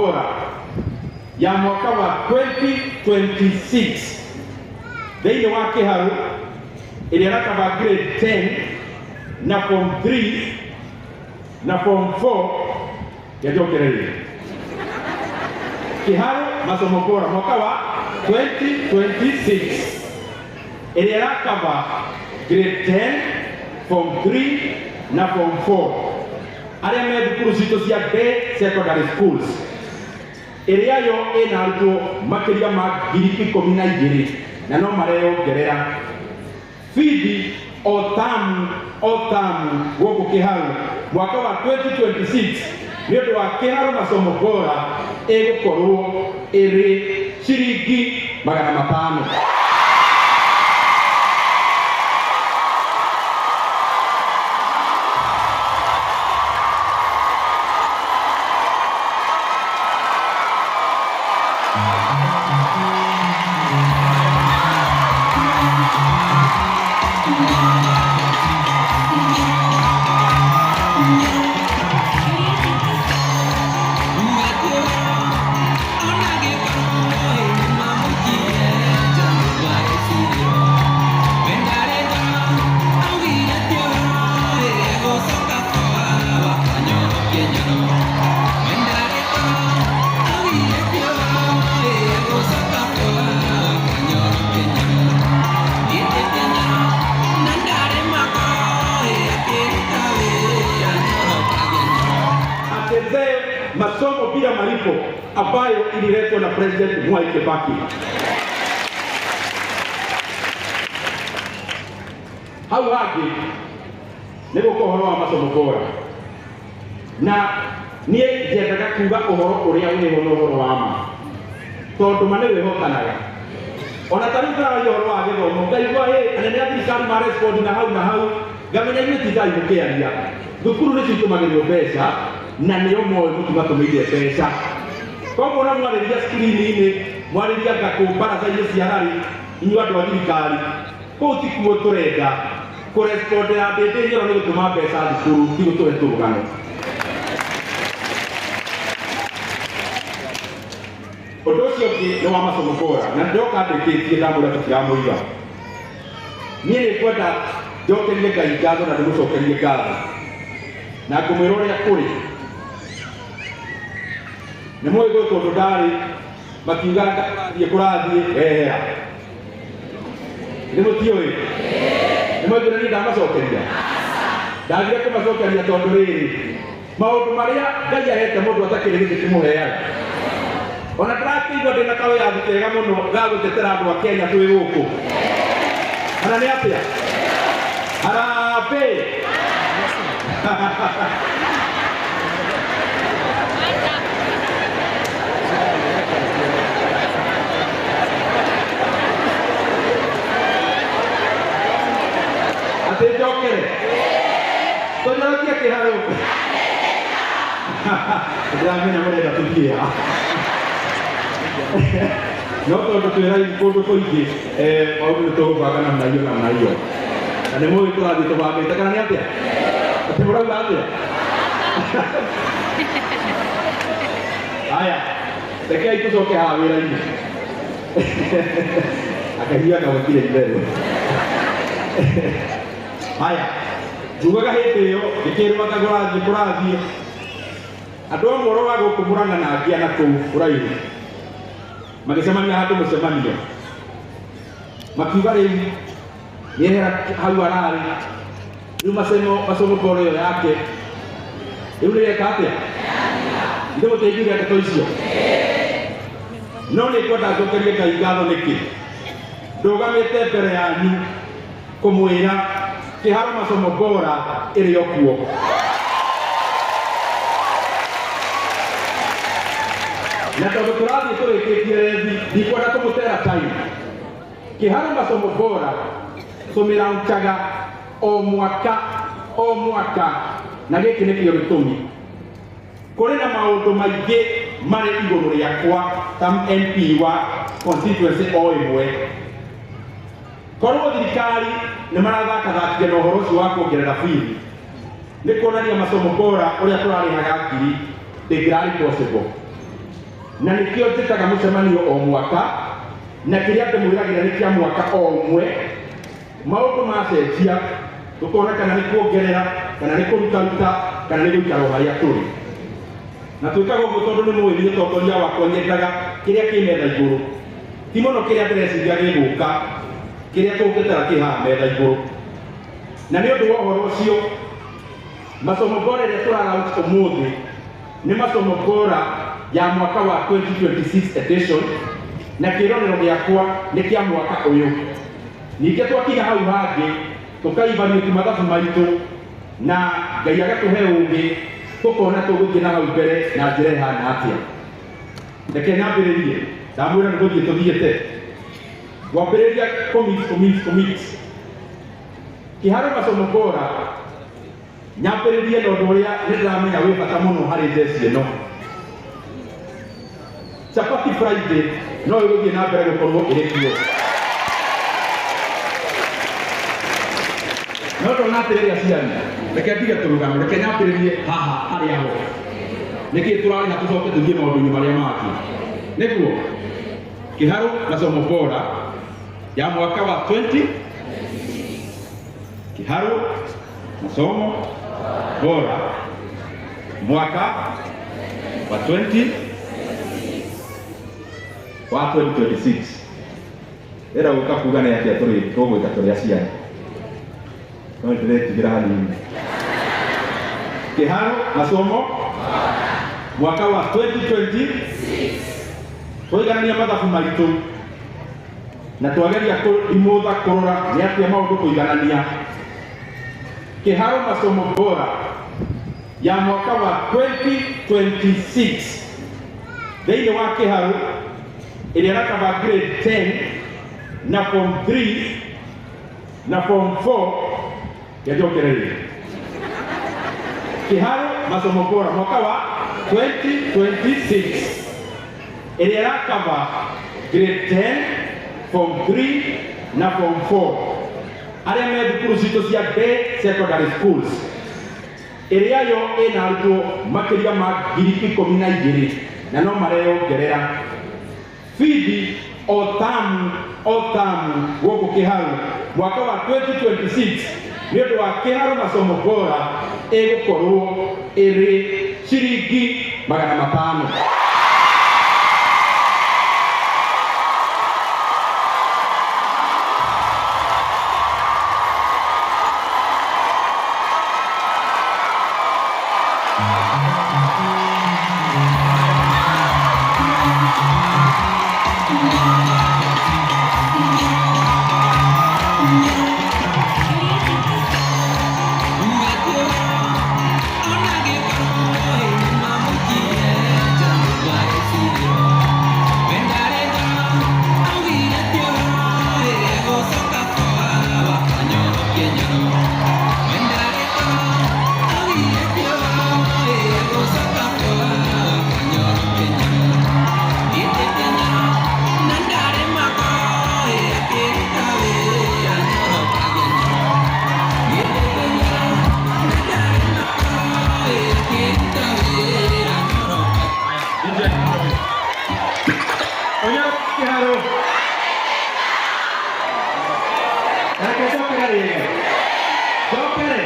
Bora ya mwaka wa 2026 thĩinĩ wa Kĩharũ ĩrĩa ĩrakaba grade 10 na form 3 na form 4 njokererie Kĩharũ Masomo Bora mwaka wa 2026 ĩrĩa ĩrakaba grade 10, form 3 na form 4 arĩa me thukuru citũ cia day secondary schools ĩrĩa yo ĩna arutwo makĩria ma 12,000 na no mareyongerera bithi o tamu gũkũ Kĩharũ mwaka wa 2026 nĩ ũndũ wa Kĩharũ Masomo Bora ĩgũkorwo ĩrĩ ciringi 500. Masomo bila malipo ambayo ililetwa na President Mwai Kibaki. Hau hangĩ nĩ gũka ũhoro wa masomo bora, na niĩ njendaga kuga ũhoro ũrĩa wĩho na ũhoro wa ma, tondũ ma nĩ wĩhotanaga. Ona ta rĩu tũraria ũhoro wa gĩthomo, ngaigua anene a thirikari ma respond na hau na hau, ngamenya inyuĩ tindai mũkĩaria. Thukuru nĩ citũmagĩrwo mbeca na nĩo moĩ mũtimatũmĩire mbeca. Koguo ona mwarĩria screen-inĩ, mwarĩria ngakũ baraza-inĩ cia rari, inyuĩ andũ a thirikari, kũu ti kuo tũrenda. Kũrespondera Ndĩndĩ Nyoro nĩ gũtũma mbeca thukuru, ti gũtũhe tũrũgano. Ũndũ ũcio ũngĩ nĩ wa masomo bora, na ndoka ndĩkĩtie ndamwĩra tũtiramũiga. Niĩ nĩ ngwenda njokerie Ngai ngatho na ndĩmũcokerie ngatho, na ngũmwĩra ũrĩa kũrĩ. Nĩ mũĩ gwĩ kũndũ ndarĩ, makiuga ngathiĩ kũrathiĩ ehera. Nĩ mũtiũĩ? Nĩ mwaiguire niĩ ndamacokeria? Ndagire kũmacokeria tondũ rĩrĩ, maũndũ marĩa Ngai ahete mũndũ atakĩrĩ gĩtĩ kĩmũheaga. Ona ndĩrakĩigua ndĩna kawĩyathi kega mũno ga gũtetera andũ a Kenya twĩ gũkũ. Kana nĩ atĩa? Harambee! Atĩ njokere? Tũnyorokie Kĩharũ. Ndĩramenya mũrenda tũthiĩ ha. No tondũ twĩ raithi kũndũ kũingĩ, maũndũ nĩ tũgũbanga namna hiyo namna hiyo. Na nĩ mũĩ tũrathiĩ tũbangĩte, kana nĩ atĩa? Atĩ mũrauga atĩa? Haya, rekei tũcoke haha wĩra-inĩ. Akahiga kamũkire itherũ. Haya, njugaga hĩndĩ ĩyo ngĩkĩrwo anga kũrathiĩ kũrathiĩ. Andũ amwe ũrĩa wa gũkũ Mũrang'a na angĩ na kũu kũraihu magĩcemania handũ mũcemanio, makiuga rĩu nĩehera hau ararĩ, rĩu masomo bora ĩyo yake rĩu nĩreka atĩa? Ithe mũtiaiguire ndeto icio? No nĩ ngwenda njokerie Ngai ngatho nĩkĩ ndũgamĩte mbere yanyu kũmwĩra Kĩharũ Masomo Bora ĩrĩ o kuo. Na tondũ tũrathiĩ tũrĩkĩtie rethi, ndikwenda kũmũtera time. Kĩharũ Masomo Bora tũmĩraunchaga o mwaka o mwaka, na gĩkĩ nĩkĩo gĩtũmi. Kũrĩ na maũndũ maingĩ marĩ igũrũ rĩakwa ta MP wa constituency o ĩmwe. Korwo thirikari nĩ marathakathakire na ũhoro ũcio wa kuongerera bithi, nĩ kuonania masomo bora ũrĩa tũrarĩhaga ngiri ndĩngĩrarĩ possible. Na nĩkĩo njĩtaga mũcemanio o mwaka, na kĩrĩa ndĩmwĩragĩra nĩ kĩa mwaka o ũmwe. Maũndũ macenjia tũkona kana nĩ kuongerera, kana nĩ kũrutaruta, kana nĩ gũikara o harĩa tũrĩ. Na twĩkaga ũguo tondũ nĩ mũĩ niĩ tongoria wakwa nyendaga kĩrĩa kĩ metha igũrũ, ti mũno kĩrĩa ndĩreciria gĩgũka, kĩrĩa tũngĩtara kĩ haha metha igũrũ. Na nĩ ũndũ wa ũhoro ũcio, masomo bora ĩrĩa tũralaunch ũmũthĩ nĩ masomo bora ya mwaka wa 2026 edition, na kĩrorero gĩakwa nĩ kĩa mwaka ũyũ. Ningĩ twakinya hau hangĩ tũkaivaluate mathabu maitũ, na Ngai agatũhe ũũgĩ, tũkona tũgũthiĩ na hau mbere na njĩra ĩhana atĩa. Reke nyambĩrĩrie, ndamwĩra nĩ gũthiĩ tũthiĩte. Ngwambĩrĩria commit, commit, commit. Kĩharo masomo bora, nyambĩrĩrie na ũndũ ũrĩa nĩ ndĩramenya wĩ bata mũno harĩ jeshi ĩno. Chapati Friday no ĩgũthiĩ na mbere gũkorwo ĩrĩ kuo. No ndona atĩrĩrĩ aciari, reke ndige tũrũgano, reke nyambĩrĩrie haha harĩa ho. Nĩkĩ tũrarĩha tũcoke tũthiĩ maũndũ-inĩ marĩa mangĩ? Nĩguo Kĩharo masomo bora ya mwaka wa 20, Kĩharo masomo bora mwaka wa 20 wa 2026 ĩra gũka kuga nĩ atĩa tũrĩ tũgwĩka tũrĩ aciari, no nĩndĩretigĩra hanini. Kĩharo masomo mwaka wa 2020, twaiganania mathabu maitũ na twageria kũimũtha kũrora nĩ atĩa maũndũ kũiganania, Kĩharo masomo bora ya mwaka wa 2026 thĩinĩ wa Kĩharo, ĩrĩa ĩrakaba grade 10 na form 3 na form 4, ngenjokererie, Kĩharo masomo bora mwaka wa 2026 ĩrĩa ĩrakaba grade 10, form 3 na form 4, arĩa me thukuru citũ cia day secondary schools, ĩrĩa yo ĩna arutwo makĩria ma 12,000 na no mareyongerera, bithi o tamu o tamu gũkũ Kĩharu mwaka wa 2026 nĩ ũndũ wa Kĩharo masomo bora ĩgũkorwo ĩrĩ ciringi 500. Oya Kĩharo, reke njokere rĩngĩ, njokere.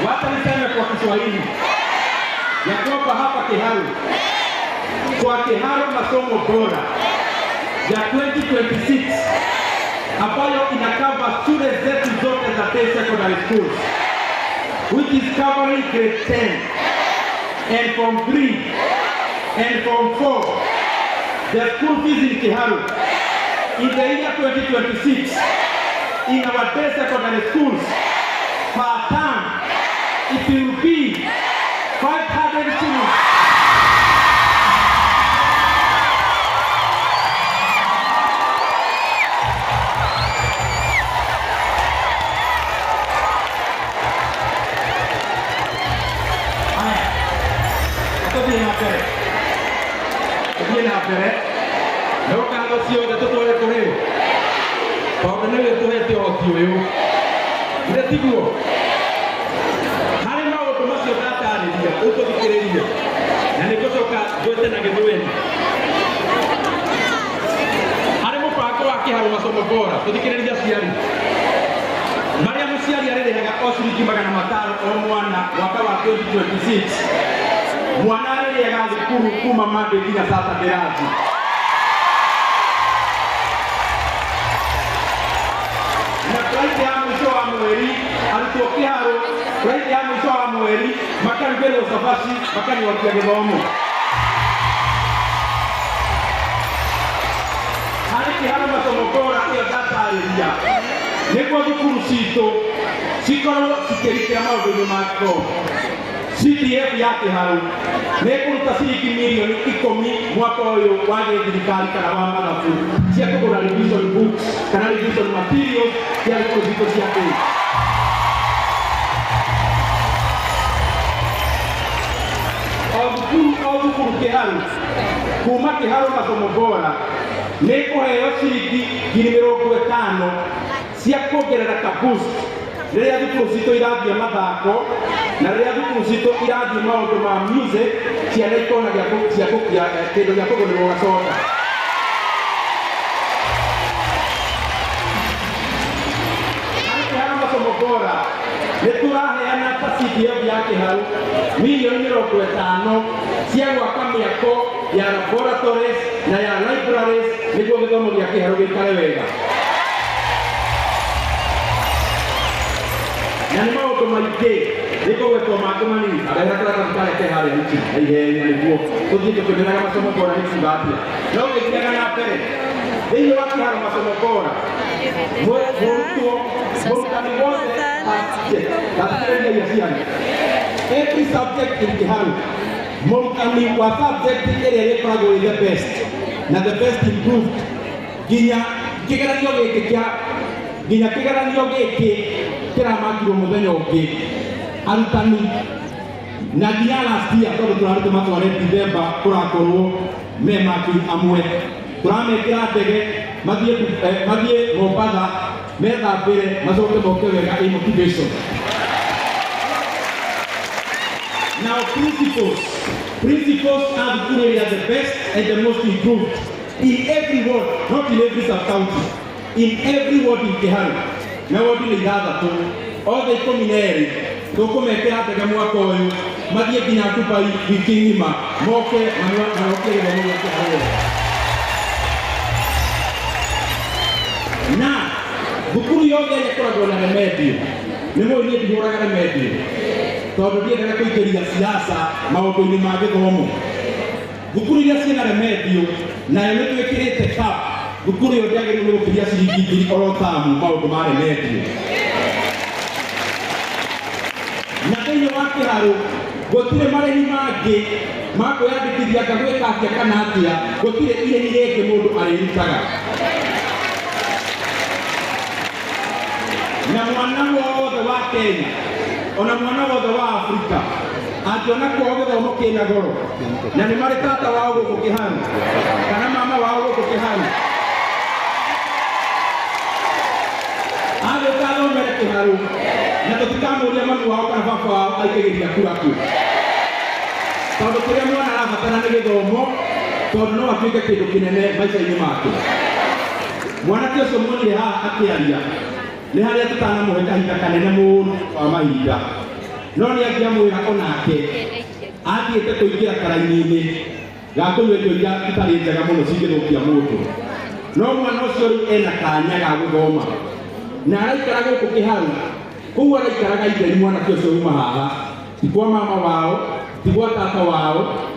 Wacha niseme kwa Kiswahili ya kwamba hapa Kiharu, kwa Kiharu masomo bora ya 2026 ambayo inakava shule zetu zote za day secondary schools, which is covering grade 10 and form 3 and form 4, the school fees in Kiharu in the year 2026 in our day secondary schools per term, it will be 500 shillings. Haya, tũthiĩ na mbere, tũthiĩ na mbere no ngatho ciothe tũtware kũrĩ tondũ nĩwe tũhete ũhoti ũyũ, githĩ tiguo? Harĩ maũndũ macio ndatarĩria, rĩu tũthikĩrĩrie na nĩ ngũcoka ngwete na Gĩthweri. Tũthikĩrĩria aciari. Marĩa mũciari arĩrĩhaga o ciringi 500 o mwana mwaka wa 2026, mwana arĩrĩaga thukuru kuma Monday nginya Saturday lunch. Na Friday ya mũico wa mweri arutwo kĩharo, Friday ya mũico wa mweri makarugĩrwo cabaci, makanyokia gĩthomo. Harĩ kĩharo masomo bora ĩyo ndatarĩria, nĩguo thukuru citũ cikorwo cikĩrikĩra maũndũ-inĩ ma gĩthomo. CDF ya kĩharo nĩ ĩkũruta ciringi mirioni 10 mwaka ũyũ wa gĩthirikari kana wa mathabu cia kũgũra revision books kana revision materials cia thukuru citũ cia kĩĩ. O thukuru o thukuru kĩharu kuma kĩharo masomo bora nĩ ĩkũheo ciringi 50,000 cia kuongerera ka boost rĩrĩa thukuru citũ irathiĩ mathako na rĩrĩa thukuru citũ irathiĩ maũndũ ma music, ciana ikona kĩndũ gĩa kũgũrĩrwo gacoda. Harĩ kĩharo masomo bora nĩ tũraheana ta CDF ya kĩharu mirioni 50 cia gwaka mĩako ya laboratories na ya libraries nĩguo gĩthomo gĩa kĩharu gĩikare wega. Na nĩ maũndũ maingĩ, nĩngũgwetwo mangĩ manini. Arehera karatathi karĩa ke harĩa niki na ihenya nĩguo tũthiĩ tũkĩmeraga masomo bora nĩ kuga atĩa. No ngĩthiaga na mbere, thĩinĩ wa kĩharo masomo bora, mũrutwo mũrutani wothe subject, tathikĩrĩriai aciari, every subject in kĩharu, mũrutani wa subject ĩrĩa ĩkoragwo ĩ the best na the best improved nginya kĩgeranio gĩkĩ kĩa nginya kĩgeranio gĩkĩ kĩramakirwo mũthenya ũngĩ, arutani na nginya last year, tondũ tũrarĩ tũmatware December, kũrakorwo me maki amwe tũramekĩra ndege mathiĩ mathiĩ Mombatha methambĩre macoke moke wega ĩ motivation. Now principals are thukuru ĩrĩa the best and the most improved in every ward, not in every sub county, in every ward in Kiharu, na ward nĩ ithathatũ, othe 12 tũkũmekĩra ndege mwaka ũyũ mathiĩ nginya Dubai wiki ng'ima, moke marokie gĩthomo gĩa Kiharu wega. Na thukuru yothe ĩrĩa ĩkoragwo na remedio, nĩ mũĩ niĩ ndihũraga remedio tondũ ndiendaga kũingĩria siasa maũndũ-inĩ ma gĩthomo. Thukuru iria ciĩna remedio nayo nĩ twĩkĩrĩte cap, thukuru ĩyo ndĩagĩrĩirwo nĩ gũkĩria ciringi 1,000 oro tamu maũndũ ma remedio. Na thĩinĩ wa kĩharũ gũtirĩ marĩhi mangĩ ma kwĩyandĩkithia anga gwĩka atĩa kana atĩa, gũtirĩ irĩhi rĩngĩ mũndũ arĩrutaga. Na mwana wothe wa Kenya ona mwana wothe wa Afrika angĩona kwao gĩthomo kĩna goro na nĩ marĩ tata wao gũkũ Kĩharu kana mama wao gũkũ Kĩharu, agĩũka athomere Kĩharu, na tũtikamũria mami wao kana baba wao aikagĩria kura kũ, tondũ kĩrĩa mwana arabatara nĩ gĩthomo, tondũ no atuĩke kĩndũ kĩnene maica-inĩ make. Mwanake ũcio muonire haha akĩaria nĩ harĩa tũtanamũhe kahinda kanene mũno wa mahinda, no nĩ angĩamwĩra onake athiĩte kũingĩra karaini-inĩ ga kũnyua indo iria itarĩ njega mũno cingĩthũkia mũndũ. No mwana ũcio rĩu ena kanya ga gũthoma na araikara gũkũ Kĩharu, koguo araikaraga itheri. Mwanake ũcio uma haha ti kwa mama wao, ti gwa tata wao.